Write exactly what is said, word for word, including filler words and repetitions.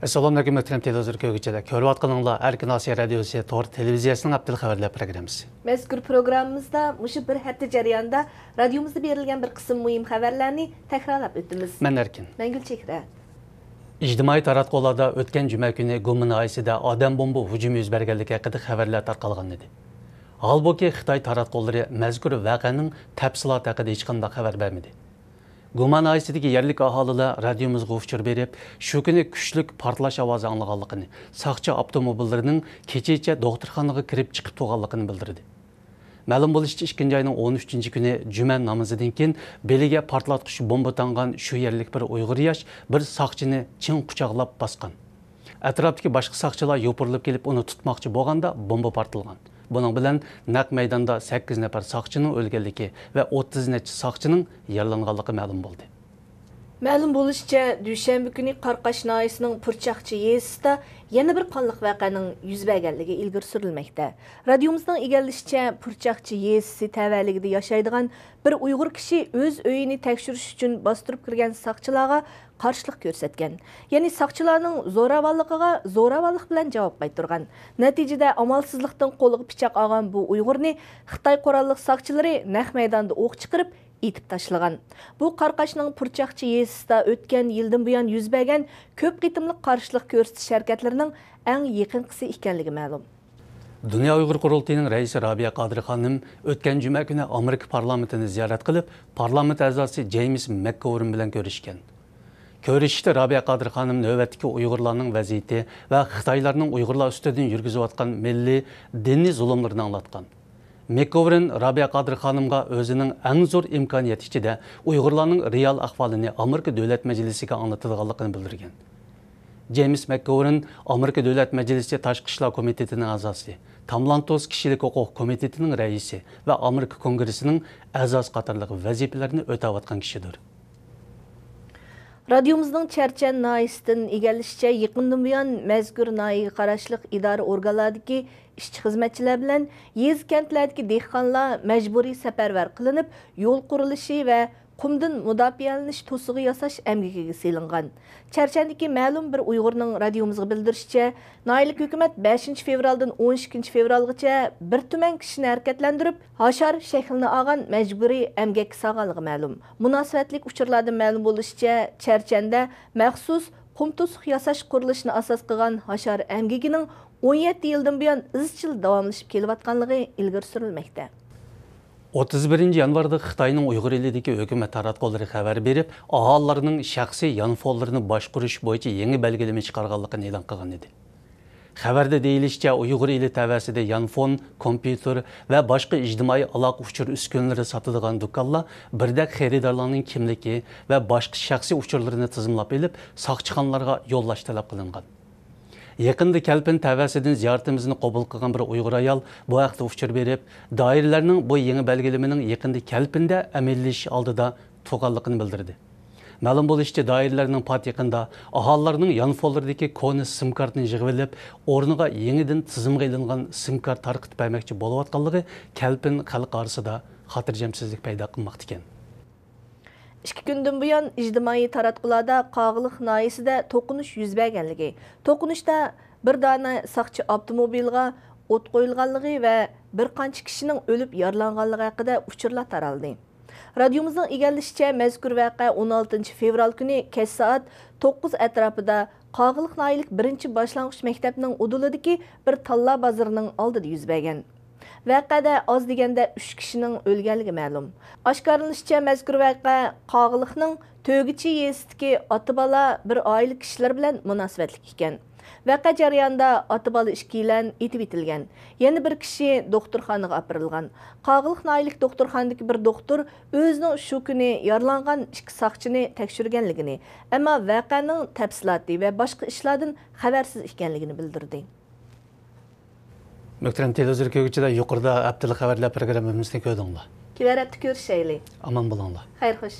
ئەسسالامۇئەلەيكۇم، مۆھتەرەم تېلېۋىزور كۆرگۈچىلەر. كۆرۈۋاتقىنىڭلار ئەركىن ئاسىيا رادىيوسى تور تېلېۋىزىيەسىنىڭ ھەپتىلىك خەۋەرلەر پروگراممىسى. مەزكۇر پروگراممىمىزدا مۇشۇ بىر ھەپتە جەريانىدا رادىيومىزدا بېرىلگەن بىر قىسىم مۇھىم خەۋەرلەرنى تەكرارلاپ ئۆتىمىز. مەن ئەركىن. مەن گۈلچېھرە. ئىجتىمائىي تاراتقۇلاردا ئۆتكەن جۈمە كۈنى گۇما ناھىيەسىدە ئادەم بومبا ھۇجۇمى يۈز بەرگەنلىكى ھەققىدە خەۋەرلەر تارقالغانىدى. ھالبۇكى، خىتاي تاراتقۇلىرى مەزكۇر ۋەقەنىڭ تەپسىلاتى ھەققىدە ھېچقانداق خەۋەر بەرمىدى. گۇما ناھىيەسىدىكى يەرلىك ئاھالىلەر رادىيومىزغا ئۇچۇر بېرىپ، شۇ كۈنى كۈچلۈك پارتلاش ئاۋازى ئاڭلىغانلىقىنى، ساقچى ئاپتوموبىللىرىنىڭ كېچىچە دوختۇرخانىغا كىرىپ چىقىپ تۇرغانلىقىنى بىلدۈردى. مەلۇم بولۇشىچە، ئىككىنچى ئاينىڭ ئون ئۈچىنچى كۈنى جۈمە نامىزىدىن كېيىن بېلىگە پارتلاتقۇچ بومبا تاڭغان شۇ يەرلىك بىر ئۇيغۇر ياش بىر ساقچىنى چىڭ قۇچاقلاپ باسقان. ئەتراپتىكى باشقا ساقچىلار يوپۇرۇلۇپ كېلىپ ئۇنى تۇتماقچى بولغاندا بومبا پارتلىغان. بۇنىڭ بىلەن نەق مەيداندا سەككىز نەپەر ساقچىنىڭ ئۆلگەنلىكى ۋە ئوتتۇز نەچچە ساقچىنىڭ يارىلانغانلىقى مەلۇم بولدى. مەلۇم بولۇشىچە، دۈشەنبە كۈنى قاراقاش ناھىيەسىنىڭ پۇرچاقچى يېزىسىدا يەنە بىر قانلىق ۋەقەنىڭ يۈز بەرگەنلىكى ئىلگىرى سۈرۈلمەكتە. رادىيومىزنىڭ ئىگىلىشىچە، پۇرچاقچى يېزىسى تەۋەلىكىدە ياشايدىغان بىر ئۇيغۇر كىشى ئۆز ئۆيىنى تەكشۈرۈش ئۈچۈن باستۇرۇپ كىرگەن ساقچىلارغا قارشىلىق كۆرسەتكەن. يەنى ساقچىلارنىڭ زوراۋانلىقىغا زوراۋانلىق بىلەن جاۋاب قايتۇرغان. نەتىجىدە، ئامالسىزلىقتىن قولىغا پىچاق ئالغان بۇ ئۇيغۇرنى خىتاي قوراللىق ساقچىلىرى نەق مەيداندا ئوق چىقىرىپ، ئېتىپ تاشلىغان. بۇ قاراقاشنىڭ پۇرچاقچى يېزىسىدا ئۆتكەن يىلدىن بۇيان يۈز بەرگەن كۆپ قېتىملىق قارشىلىق كۆرسىتىش ھەرىكەتلىرىنىڭ ئەڭ يېقىنقىسى ئىكەنلىكى مەلۇم. دۇنيا ئۇيغۇر قۇرۇلتىيىنىڭ رەئىسى رابىيە قادىر خانىم ئۆتكەن جۈمە كۈنى ئامېرىكا پارلامېنتىنى زىيارەت قىلىپ، پارلامېنت ئەزاسى جېيمىس مەكگوۋېرن بىلەن كۆرۈشكەن. كۆرۈشۈشتە رابىيە قادىر خانىم نۆۋەتتىكى ئۇيغۇرلارنىڭ ۋەزىيىتى ۋە خىتايلارنىڭ ئۇيغۇرلار ئۈستىدىن يۈرگۈزۈۋاتقان مىللىي، دىنىي زۇلۇملىرىنى ئاڭلاتقان. مەكگوۋېرن رابىيە قادىر خانىمغا ئۆزىنىڭ ئەڭ زور ئىمكانىيەت ئىچىدە ئۇيغۇرلارنىڭ رېئال ئەھۋالىنى ئامېرىكا دۆلەت مەجلىسىگە ئاڭلىتىدىغانلىقىنى بىلدۈرگەن. جېيمىس مەكگوۋېرن ئامېرىكا دۆلەت مەجلىسى تاشقى ئىشلار كومىتېتىنىڭ ئەزاسى، تام لانتوس كىشىلىك ھوقۇق كومىتېتىنىڭ رەئىسى ۋە ئامېرىكا كونگرېسسىنىڭ ئەزاسى قاتارلىق ۋەزىپىلەرنى ئۆتەۋاتقان كىشىدۇر. رادىيومىزنىڭ چەرچەن ناھىيەسىدىن ئىگىلىشىچە، يېقىندىن بۇيان مەزكۇر ناھىيەگە قاراشلىق ئىدارە ئورگانلاردىكى ئىشچى-خىزمەتچىلەر بىلەن يېزا-كەنتلەردىكى دېھقانلار مەجبۇرىي سەپەرۋەر قىلىنىپ، يول قۇرۇلۇشى ۋە قۇمدىن مۇداپىئەلىنىش توسۇقى ياساش ئەمگىكىگە سېلىنغان. چەرچەندىكى مەلۇم بىر ئۇيغۇرنىڭ رادىيومىزغا بىلدۈرۈشىچە، ناھىيەلىك ھۆكۈمەت بەشىنچى فېۋرالدىن ئون ئىككىنچى فېۋرالغىچە بىر تۈمەن كىشىنى ھەرىكەتلەندۈرۈپ، ھاشار شەكلىنى ئالغان مەجبۇرىي ئەمگەككە سالغانلىقى مەلۇم. مۇناسىۋەتلىك ئۇچۇرلاردىن مەلۇم بولۇشىچە، چەرچەندە مەخسۇس قۇم توسۇق ياساش قۇرۇلۇشىنى ئاساس قىلغان ھاشار ئەمگىكىنىڭ ئون يەتتە يىلدىن بۇيان ئىزچىل داۋاملىشىپ كېلىۋاتقانلىقى ئىلگىرى سۈرۈلمەكتە. ئوتتۇز بىرىنچى يانۋاردا خىتاينىڭ ئۇيغۇر ئېلىدىكى ھۆكۈمەت تاراتقۇلىرى خەۋەر بېرىپ، ئاھالىلەرنىڭ شەخسىي يانفونلىرىنى باشقۇرۇش بويىچە يېڭى بەلگىلىمە چىقارغانلىقىنى ئېلان قىلغان ئىدى. خەۋەردە دېيىلىشىچە، ئۇيغۇر ئېلى تەۋەسىدە يانفون، كومپيۇتېر ۋە باشقا ئىجتىمائىي ئالاقە ئۇچۇر ئۈسكۈنىلىرى ساتىدىغان دۇكانلار بىردەك خېرىدارلارنىڭ كىملىكى ۋە باشقا شەخسىي ئۇچۇرلىرىنى تىزىملاپ ئېلىپ، ساقچىخانىلارغا يوللاش تەلەپ قىلىنغان. يېقىندا كەلپىن تەۋەسىدىن زىيارىتىمىزنى قوبۇل قىلغان بىر ئۇيغۇر ئايال بۇ ھەقتە ئۇچۇر بېرىپ، دائىرىلەرنىڭ بۇ يېڭى بەلگىلىمىنىڭ يېقىندا كەلپىندە ئەمەلىيلىشىش ئالدىدا تۇرغانلىقىنى بىلدۈردى. مەلۇم بولۇشىچە، دائىرىلەرنىڭ پات يېقىندا ئاھالىلەرنىڭ يانفونلىرىدىكى كونا سىم كارتىنى يىغىۋېلىپ، ئورنىغا يېڭىدىن تىزىمغا ئېلىنغان سىم كارت تارقىتىپ بەرمەكچى بولۇۋاتقانلىقى كەلپىن خەلق ئارىسىدا خاتىرجەمسىزلىك پەيدا قىلماقتا ئىكەن. ئىككى كۈندىن بۇيان ئىجتىمائىي تاراتقۇلاردا قاغىلىق ناھىيەسىدە توقۇنۇش يۈز بەرگەنلىكى، توقۇنۇشتا بىر دانە ساقچى ئاپتوموبىلىغا ئوت قويۇلغانلىقى ۋە بىر قانچە كىشىنىڭ ئۆلۈپ يارىلانغانلىقى ھەققىدە ئۇچۇرلار تارالدى. رادىيومىزنىڭ ئىگىلىشىچە، مەزكۇر ۋەقە ئون ئالتىنچى فېۋرال كۈنى كەچ سائەت توققۇز ئەتراپىدا قاغىلىق ناھىيەلىك بىرىنچى باشلانغۇچ مەكتەپنىڭ ئۇدۇلىدىكى بىر تاللا بازىرىنىڭ ئالدىدا يۈز بەرگەن. ۋەقەدە ئاز دېگەندە ئۈچ كىشىنىڭ ئۆلگەنلىكى مەلۇم. ئاشكارىلىنىشىچە، مەزكۇر ۋەقە قاغىلىقنىڭ تۆگىچى يېزىسىدىكى ئاتا-بالا بىر ئائىلە كىشىلىرى بىلەن مۇناسىۋەتلىك ئىكەن. ۋەقە جەريانىدا ئاتا-بالا ئىككىيلەن ئېتىۋېتىلگەن. يەنە بىر كىشى دوختۇرخانىغا ئاپىرىلغان. قاغىلىق ناھىيەلىك دوختۇرخانىدىكى بىر دوختۇر ئۆزىنىڭ شۇ كۈنى يارىلانغان ئىككى ساقچىنى تەكشۈرگەنلىكىنى، ئەمما ۋەقەنىڭ تەپسىلاتى ۋە باشقا ئىشلاردىن خەۋەرسىز ئىكەنلىكىنى بىلدۈردى. مۆھتەرەم تېلېۋىزور كۆرگۈچىلەر، يۇقىرىدا ھەپتىلىك خەۋەرلەر پروگراممىمىزنى كۆردۈڭلار. كېلەر ھەپتە كۆرۈشەيلى. ئامان بولۇڭلار. خەير خوش.